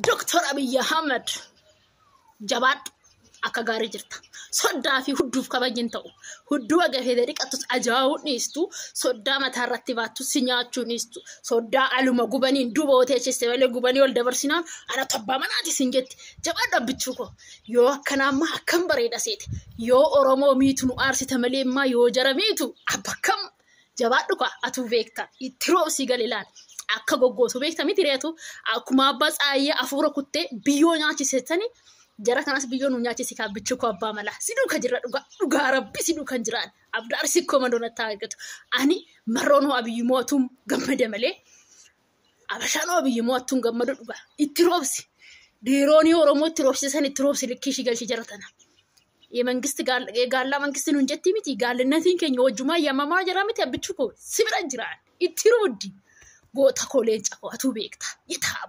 Doktor Abiyyi Ahmad, jabaadhu, akka gaarii jirta. Soddaa fi hudduuf kabajin ta'u. Hudduu agafeetee dhiqattus ajaa'uu dhiistu. Soddaa mataa irratti baattu si nyaachuu dhiistu. Soddaa aluma gubaniin duuba teechiste malee gubanii ol dabarsinaan ana tabbaa manaati sin jetti. Jabaadhu, abbichuu koo. Yoo akkanaa ammaa akkam bareeda seete. Yoo Oromoo miitu nu aarsita malee immaa yoo jara miitu abba akkam jabaadhu kaa, atuu beekta. Itti roobsii gale laal. Akka goggootu beekta miti reetu. Akkuma abbaa tsaayyee afuura kuttee biyyoo nyaachisettani, jara kanas biyyoo nu nyaachisi kaa, abbichuu koo, abbaa malaa. Si duuka jirra, dhugaa dhugaa rabbi si duukan jiraan. Abdaar sikkoo mandoonatti argatu. Ani marroonoo Abiyyi mootuun gammada malee abashaanoo Abiyyi mootuun gammadu dhugaa. Itti roobsi. Diiroonii Oromoo itti roobsisan, itti roobsi, likkii ishii galchi jara tana. የመንግስት gaallaa mangisti nuun jetti miti, gaallinnatiin keenya wajjumaa yamamaa jira miti, abbichuu koo, si bira jiraan. Itti rooddi, goota koo, leenca koo, atuu beekta. Yitaa.